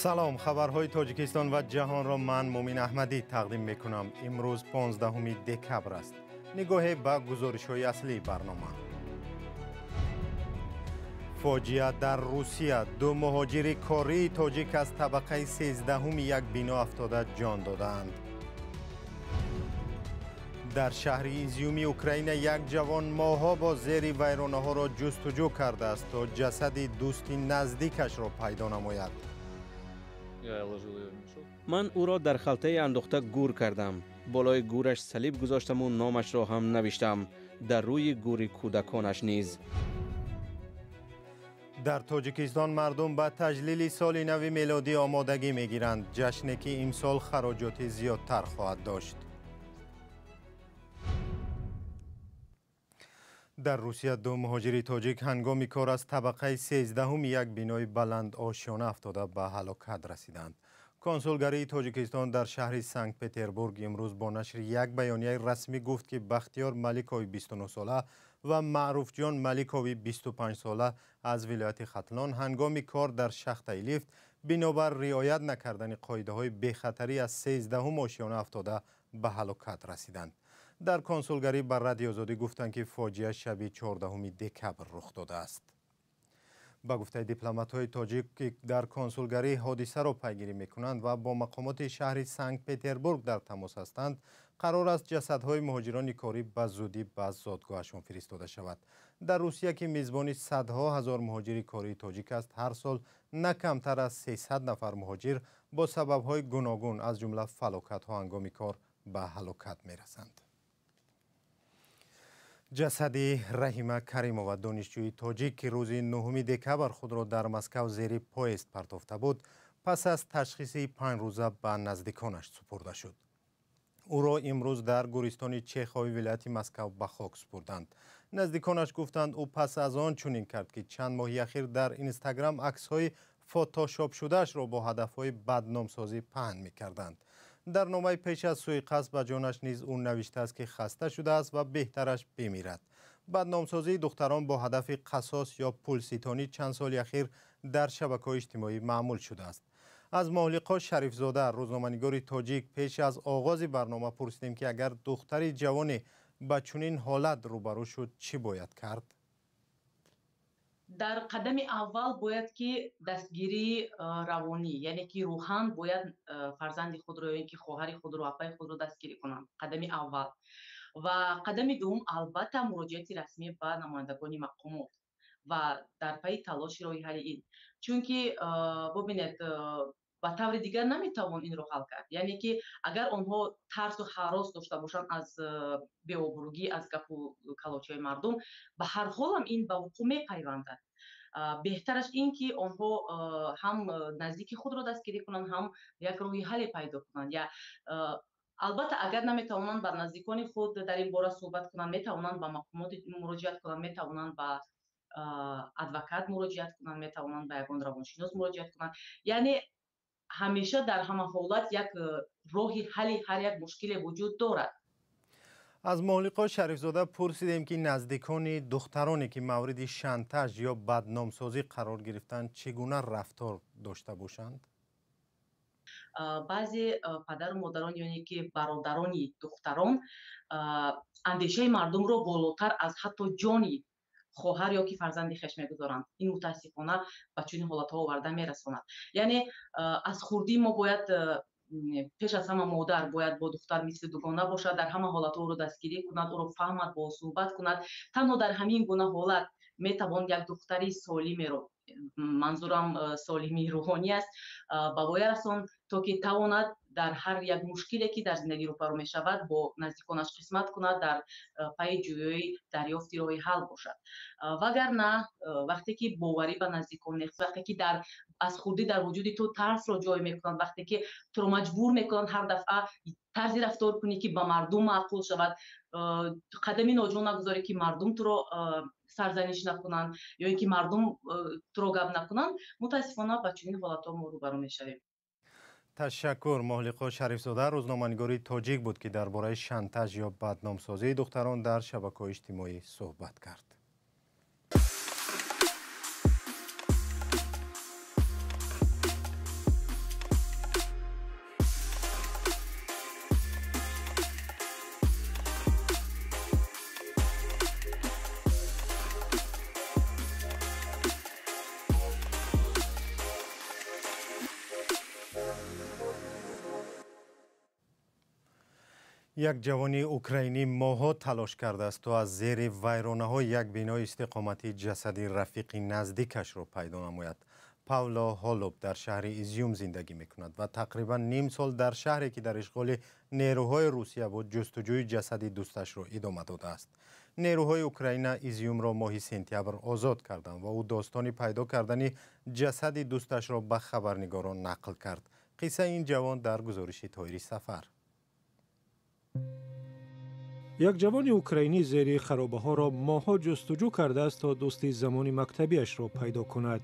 Салом, хабарҳои Тоҷикистон ва ҷаҳонро ман Мумин Аҳмадӣ тақдим мекунам. Имрӯз 15 декабр аст. Нигоҳе ба гузоришҳои аслии барнома. Фоҷиа дар Русия. Ду муҳоҷири кории тоҷик аз табақаи 13 як бино афтода ҷон додаанд. Дар шаҳри Изюми Украина як ҷавон моҳҳо бо зери вайронаҳоро ҷустуҷӯ кардааст, то ҷасади дӯсти наздикашро пайдо намояд. Ман ӯро дар халтае андохта гур кардам. Болои гӯраш салиб гузоштаму номашро ҳам навиштам. Дар рӯи гӯри кӯдаконаш низ. Дар Тоҷикистон мардум ба таҷлили соли нави мелодӣ омодагӣ мегиранд. Ҷашне ки имсол хароҷоти зиёдтар хоҳад дошт. Дар Русия ду муҳоҷири тоҷик ҳангоми кор аз табақаи 13 як бинои баландошёна афтода ба ҳалокат расиданд. Консулгарии Тоҷикистон дар шаҳри Санкт-Петербург имрӯз бо нашри як баёнияи расмӣ гуфт, ки Бахтиёр Маликови 29-сола ва Маъруфҷон Маликови 25-сола аз вилояти Хатлон ҳангоми кор дар шахтаи лифт бинобар риоят накардани қоидаҳои бехатарӣ аз 13 ошёна афтода ба ҳалокат расиданд. Дар консулгарӣ ба Радиои Озодӣ гуфтанд, ки фоҷиа шаби 14 декабр рух додааст. Ба гуфтаи дипломатҳои тоҷик, ки дар консулгарӣ ҳодисаро пайгирӣ мекунанд ва бо мақомоти шаҳри Санкт-Петербург дар тамос ҳастанд, қарор аст ҷасадҳои муҳоҷирони корӣ ба зудӣ ба зодгоҳашон фиристода шавад. Дар Русия, ки мизбони садҳо ҳазор муҳоҷири кории тоҷик аст, ҳар сол на камтар аз 300 нафар муҳоҷир бо сабабҳои гуногун, аз ҷумла фалокатҳо ҳангоми кор ба ҳалокат мерасанд. Ҷасади Раҳима Каримова, донишҷӯи тоҷик, ки рӯзи 9 декабр худро дар Москав зери поезд партофта буд, пас аз ташхиси 5 рӯза ба наздиконаш супурда шуд. Ӯро имрӯз дар гӯристони Чехови вилояти Москав ба хок супурданд. Наздиконаш гуфтанд, ӯ пас аз он чунин кард, ки чанд моҳи ахир дар Инстаграм аксҳои фотошопшудаашро бо ҳадафҳои бадномсозӣ паҳн мекарданд. Дар номаи пеш аз сӯиқасд ба ҷонаш низ ӯ навиштааст, ки хаста шудааст ва беҳтараш бимирад. Бадномсозии духтарон бо ҳадафи қасос ё пулситонӣ чанд соли ахир дар шабакаҳои иҷтимоӣ маъмул шудааст. Аз Моҳлиқо Шарифзода, рӯзноманигори тоҷик, пеш аз оғози барнома пурсидем, ки агар духтари ҷавоне ба чунин ҳолат рӯбарӯ шуд, чӣ бояд кард? Дар қадами аввал бояд ки дастгирии равонӣ, яъне ки рӯҳан бояд фарзанди худро ё ин ки хоҳари худро, апаи худро дастгирӣ кунанд, қадами аввал. Ва қадами дуввум, албатта, муроҷиати расмӣ ба намояндагони мақомот ва дар пайи талоши роҳи ҳалли ин, чунки бубинед, ба таври дигар наметавон инро ҳал кард. Яъне ки агар онҳо тарсу ҳарос дошта бошанд аз беобрӯгӣ, аз гапу калочаи мардум, ба ҳар ҳолам ин ба вуқӯъ мепайвандад. Беҳтараш ин ки онҳо ҳам наздики худро дастгирӣ кунанд, ҳам як роҳи ҳалле пайдо кунанд. Я албатта, агар наметавонанд ба наздикони худ дар ин бора суҳбат кунанд, метавонанд ба мақомот муроҷиат кунанд, метавонанд ба адвокат муроҷиат кунанд, метавонанд ба ягон равоншинос муроҷиат кунанд. Яъне ҳамеша дар ҳама ҳолат як роҳи ҳалли ҳар як мушкиле вуҷуд дорад. Аз Моҳлиқо Шарифзода пурсидем, ки наздикони духтароне, ки мавриди шантаж ё бадномсозӣ қарор гирифтанд, чӣ гуна рафтор дошта бошанд? Баъзе падару модарон ёне ки бародарони духтарон андешаи мардумро болотар аз ҳатто ҷони хоҳар ё ки фарзанди хеш мегузоранд. Ин мутаассифона ба чунин ҳолатҳо оварда мерасонад. Яъне аз хурдӣ мо бояд, пеш аз ҳама модар бояд бо духтар мисли дугона бошад, дар ҳама ҳолатҳо ӯро дастгирӣ кунад, ӯро фаҳмад, бо суҳбат кунад. Танҳо дар ҳамин гуна ҳолат метавон як духтари солимеро, манзурам солимии рӯҳонӣ аст, ба воя расонд, то ки тавонад дар ҳар як мушкиле, ки дар зиндагӣ рӯбарӯ мешавад, бо наздиконаш қисмат кунад, дар пайи ҷӯёи дарёфти роҳи ҳал бошад. Вагарна вақте ки боварӣ ба наздикон нест, вақте ки дар аз хурдӣ дар вуҷуди ту тарсро ҷой мекунанд, вақте ки туро маҷбур мекунанд ҳар дафъа тарзи рафтор кунӣ, ки ба мардум маъқул шавад, қадами ноҷо нагузорӣ, ки мардум туро сарзаниш накунанд ё ин ки мардум туро гап накунанд, мутаассифона ба чунин ҳолатҳо мо рӯбарӯ мешавем. Ташаккур. Моҳлиқо Шарифзода, рӯзноманигори тоҷик буд, ки дар бораи шантаж ё бадномсозии духтарон дар шабакаҳои иҷтимоӣ суҳбат кард. Як ҷавони украинӣ моҳҳо талош кардааст, то аз зери вайронаҳои як бинои истиқоматӣ ҷасади рафиқи наздикашро пайдо намояд. Павло Ҳолуб дар шаҳри Изюм зиндагӣ мекунад ва тақрибан ним сол дар шаҳре, ки дар ишғоли нерӯҳои Русия буд, ҷустуҷӯи ҷасади дӯсташро идома додааст. Нерӯҳои Украина Изюмро моҳи сентябр озод карданд ва ӯ достони пайдо кардани ҷасади дӯсташро ба хабарнигорон нақл кард. Қиссаи ин ҷавон дар гузориши Тоҳири Сафар. Як ҷавони украинӣ зери харобаҳоро моҳҳо ҷустуҷӯ кардааст, то дӯсти замони мактабиашро пайдо кунад.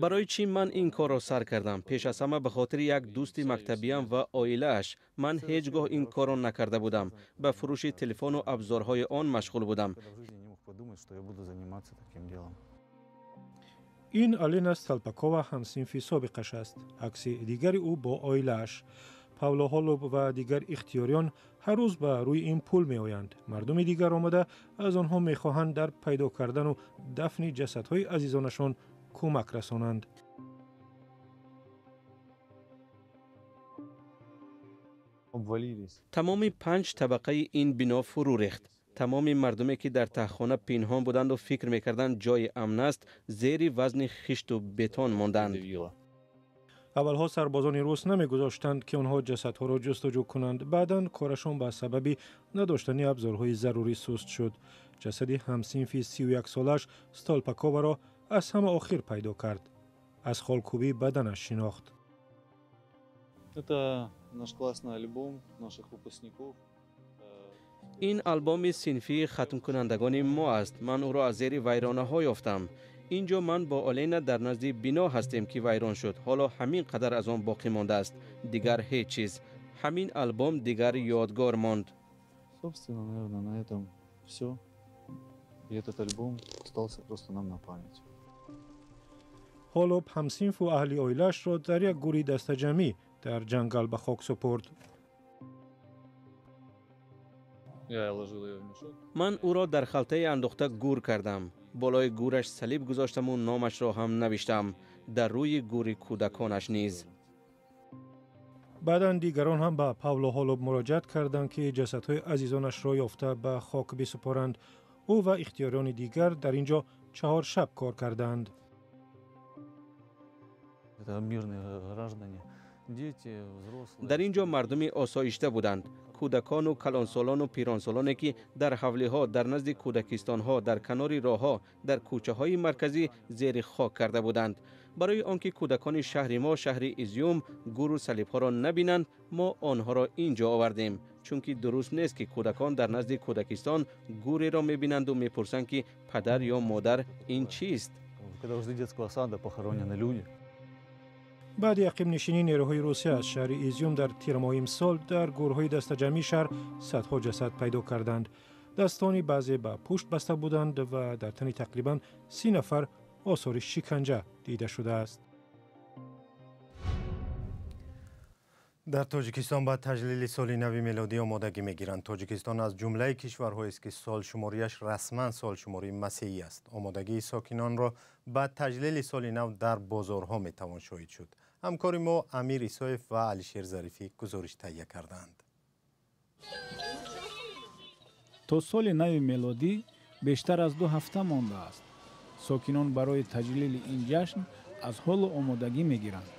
Барои чӣ ман ин корро сар кардам? Пеш аз ҳама ба хотири як дӯсти мактабиям ва оилааш. Ман ҳеҷ гоҳ ин корро накарда будам. Ба фурӯши телефону абзорҳои он машғул будам. Ин Алина Сталпакова, ҳамсинфи собиқаш аст. Акси дигари ӯ бо оилааш. Павло Ҳолуб ва дигар ихтиёриён ҳар рӯз ба рӯи ин пул меоянд. Мардуми дигар омада аз онҳо мехоҳанд дар пайдо кардану дафни ҷасадҳои азизонашон кӯмак расонанд. Тамоми панҷ табақаи ин бино фурӯ рехт. Тамоми мардуме, ки дар таҳхона пинҳон буданду фикр мекарданд, ҷои амн аст, зери вазни хишту бетон монданд. Аввалҳо сарбозони рус намегузоштанд, ки онҳо ҷасадҳоро ҷустуҷӯ кунанд. Баъдан корашон ба сабаби надоштани абзорҳои зарурӣ суст шуд. Ҷасади ҳамсинфи 31-солааш Столпаковаро аз ҳама охир пайдо кард. Аз холкӯбии баданаш шинохт. Это наш классный альбом наших выпускников. Ин албоми синфии хатмкунандагони мо аст. Ман ӯро аз зери вайронаҳо ёфтам. Ин ҷо ман бо Олена дар назди бино ҳастем, ки вайрон шуд. Ҳоло ҳамин қадар аз он боқӣ мондааст, дигар ҳеҷ чиз. Ҳамин албом дигар ёдгор монд. Собственно, наверное, на этом все. И этот альбом остался просто нам на память. Ҳолуб ҳамсинфу аҳли оилаашро дар як гури дастаҷамӣ дар ҷангал ба хок супурд. Я ложил ее в мешок. Ман ӯро дар халтае андохта гур кардам. Болои гӯраш салиб гузоштаму номашро ҳам навиштам. Дар рӯи гӯри кӯдаконаш низ. Баъдан дигарон ҳам ба Павло Ҳолуб муроҷиат карданд, ки ҷасадҳои азизонашро ёфта ба хок бисупоранд. Ӯ ва ихтиёриёни дигар дар ин ҷо 4 шаб кор карданд. Это мирные граждане, дети, взрослые. Дар ин ҷо мардуми осоишта буданд, кӯдакону калонсолону пиронсолоне, ки дар ҳавлиҳо, дар назди кӯдакистонҳо, дар канори роҳҳо, дар кӯчаҳои марказӣ зери хок карда буданд. Барои он ки кӯдакони шаҳри мо, шаҳри Изюм, гуру салибҳоро набинанд, мо онҳоро ин ҷо овардем, чунки дуруст нест, ки кӯдакон дар назди кӯдакистон гӯреро мебинанду мепурсанд, ки падар ё модар, ин чист? Когда возле детского сада похоронены люди. Баъди ақибнишинии нерӯҳои Русия аз шаҳри Изюм дар тирмоҳи имсол, дар гурҳои дастаҷамъии шаҳр садҳо ҷасад пайдо карданд. Дастони баъзе ба пушт баста буданд ва дар тани тақрибан 30 нафар осори шиканҷа дида шудааст. Дар Тоҷикистон ба таҷлили соли нави мелодӣ омодагӣ мегиранд. Тоҷикистон аз ҷумлаи кишварҳоест, ки солшумориаш расман солшумории масеҳӣ аст. Омодагии сокинонро ба таҷлили соли нав дар бозорҳо метавон шоҳид шуд. Ҳамкори мо Амир Исоев ва Алишер Зарифӣ гузориш таҳия кардаанд. То соли нави мелодӣ бештар аз 2 ҳафта мондааст. Сокинон барои таҷлили ин ҷашн аз ҳолу омодагӣ мегиранд.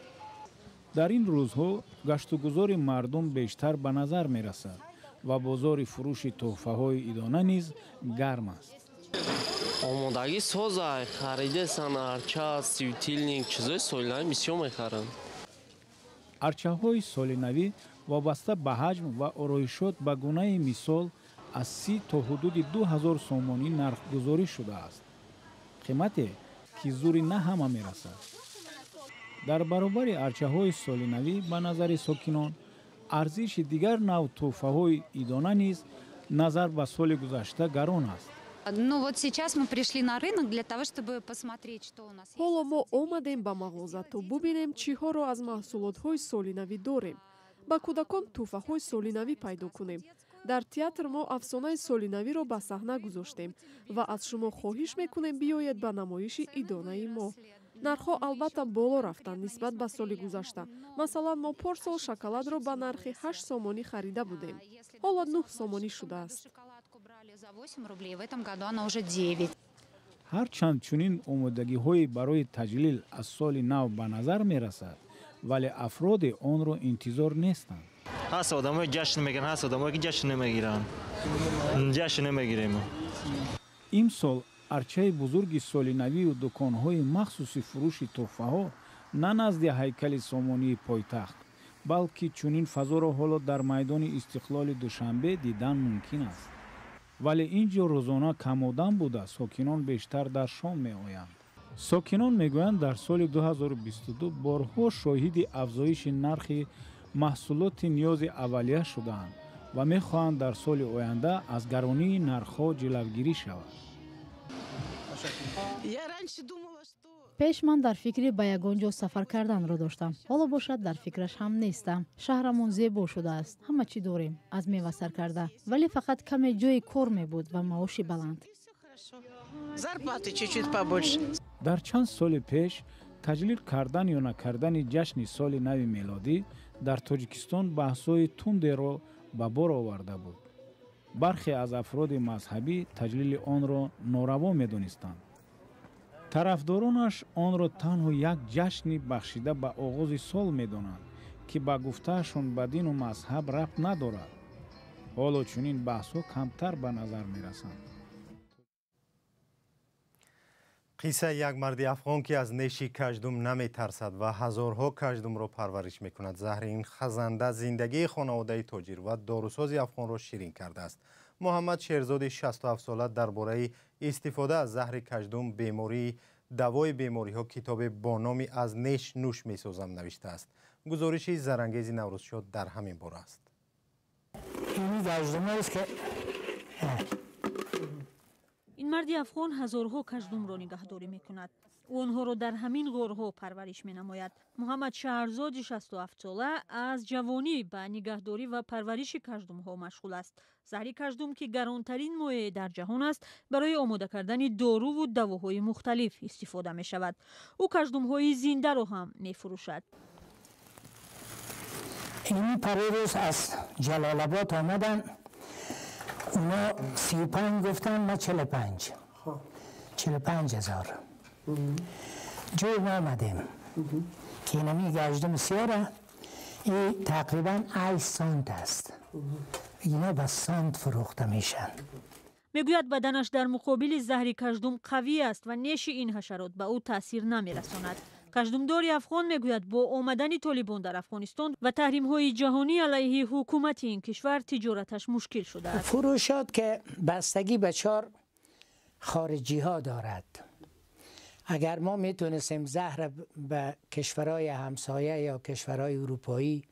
Дар ин рӯзҳо гаштугузори мардум бештар ба назар мерасад ва бозори фурӯши тӯҳфаҳои идона низ гарм аст. Омодагӣ созай, харидесан арча, светильник, чизои солинавӣ бисёр мехаранд. Арчаҳои солинавӣ вобаста ба ҳаҷм ва ороишот, ба гунаи мисол, аз 30 то ҳудуди 2000 сомонӣ нархгузорӣ шудааст, қимате, ки зури на ҳама мерасад. Дар баробари арчаҳои солинавӣ, ба назари сокинон, арзиши дигар нав тӯҳфаҳои идона низ назар ба соли гузашта гарон аст. Ну вот сейчас мы пришли на рынок для того, чтобы посмотреть, что у нас. Ҳоло мо омадем ба мағоза, то бубинем, чиҳоро аз маҳсулотҳои солинавӣ дорем, ба кӯдакон тӯҳфаҳои солинавӣ пайдо кунем. Дар театр мо афсонаи солинавиро ба саҳна гузоштем ва аз шумо хоҳиш мекунем, биёед ба намоиши идонаи мо. Нархҳо албатта боло рафтанд нисбат ба соли гузашта. Масалан, мо порсол шоколадро ба нархи 8 сомонӣ харида будем. Ҳоло 9 сомонӣ шудааст. Ҳарчанд чунин омодагиҳое барои таҷлил аз соли нав ба назар мерасад, вале афроде онро интизор нестанд. Ҳаст одамое ҷашн мегиранд, ҳаст одамое ки ҷашн намегиранд. Ҷашн намегирем. Имсол арчаи бузурги солинавию дуконҳои махсуси фурӯши тӯҳфаҳо на назди ҳайкали сомонии пойтахт, балки чунин фазоро ҳоло дар майдони Истиқлоли Душанбе дидан мумкин аст. Вале ин ҷо рӯзона камодам буда, сокинон бештар дар шом меоянд. Сокинон мегӯянд, дар соли 2022 борҳо шоҳиди афзоиши нархи маҳсулоти ниёзи аввалия шудаанд ва мехоҳанд дар соли оянда аз гаронии нархҳо ҷилавгирӣ шавад. Пеш ман дар фикри ба ягон ҷо сафар карданро доштам. Ҳоло бошад дар фикраш ҳам нестам. Шаҳрамон зебо шудааст. Ҳама чӣ дорем, аз мева сар карда. Вале фақат каме ҷои кор мебуд ва маоши баланд. Дар чанд соли пеш таҷлил кардан ё накардани ҷашни соли нави мелодӣ дар Тоҷикистон баҳсҳои тундеро ба бор оварда буд. Бархе аз афроди мазҳабӣ таҷлили онро нораво медонистанд. Тарафдоронаш онро танҳо як ҷашни бахшида ба оғози сол медонанд, ки ба гуфтаашон ба дину мазҳаб рабт надорад. Ҳоло чунин баҳсҳо камтар ба назар мерасанд. Қиссаи як марди афғон, ки аз неши каждум наметарсад ва ҳазорҳо каждумро парвариш мекунад. Заҳри ин хазанда зиндагии хонаводаи тоҷир ва дорусози афғонро ширин кардааст. Муҳаммад Шерзоди 67сола дар бораи истифода аз заҳри каждум бемории давои бемориҳо китобе бо номи «Аз неш нӯш месозам» навиштааст. Гузориши Зарангези Наврӯзшод дар ҳамин бора аст. Ин марди афғон ҳазорҳо каждумро нигаҳдорӣ мекунад. Ӯ онҳоро дар ҳамин ғорҳо парвариш менамояд. Муҳаммад Шаҳрзоди 67сола аз ҷавонӣ ба нигаҳдорӣ ва парвариши каждумҳо машғул аст. Заҳри каждум, ки гаронтарин моеъ дар ҷаҳон аст, барои омода кардани доруву давоҳои мухталиф истифода мешавад. Ӯ каждумҳои зиндаро ҳам мефурӯшад. Ин парирӯз аз Ҷалолобод омаданд. اونا 35 گفتن، ما 45. 45 هزار جور ما آمدیم که اینمی گشتم سیاره این تقریبا 8 سانت است. اینا به سانت فروخته میشن. мегӯяд баданаш дар муқобили заҳри каждум қавӣ аст ва неши ин ҳашарот ба ӯ таъсир намерасонад. Каждумдори афғон мегӯяд бо омадани толибон дар Афғонистон ва таҳримҳои ҷаҳонӣ алайҳи ҳукумати ин кишвар тиҷораташ мушкил шудааст. Фурӯшот ки бастагӣ ба чор хориҷиҳо дорад. Агар мо метونستیم زهر به کشورهای همسایه یا کشورهای اروپایی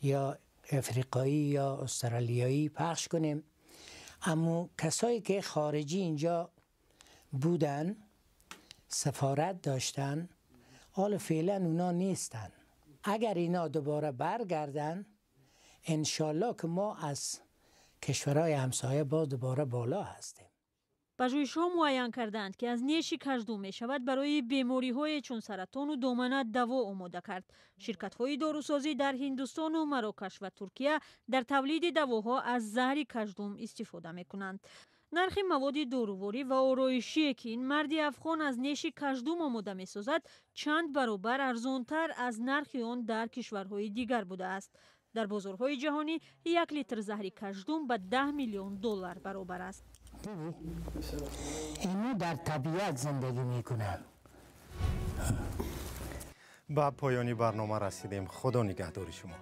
یا افریقایی یا استرالیایی پخش کنیم، اما کسایی که خارجی اینجا بودن، سفارت داشتن، حالا فعلا اونا نیستن. اگر اینا دوباره برگردن، انشالله که ما از کشورهای همسایه باز دوباره بالا هستیم. Пажӯҳишҳо муайян кардаанд, ки аз неши каждум мешавад барои бемориҳое чун саратону домана даво омода кард. Ширкатҳои дорусозӣ дар Ҳиндустону Марокаш ва Туркия дар тавлиди давоҳо аз заҳри каждум истифода мекунанд. Нархи маводи доруворӣ ва ороишие, ки ин марди афғон аз неши каждум омода месозад, чанд баробар арзонтар аз нархи он дар кишварҳои дигар будааст. Дар бозорҳои ҷаҳонӣ як литр заҳри каждум ба 10 миллион доллар баробар аст. Ино дар табиат зиндагӣ мекунанд. Ба поёни барнома расидем. Худо нигаҳдори шумо.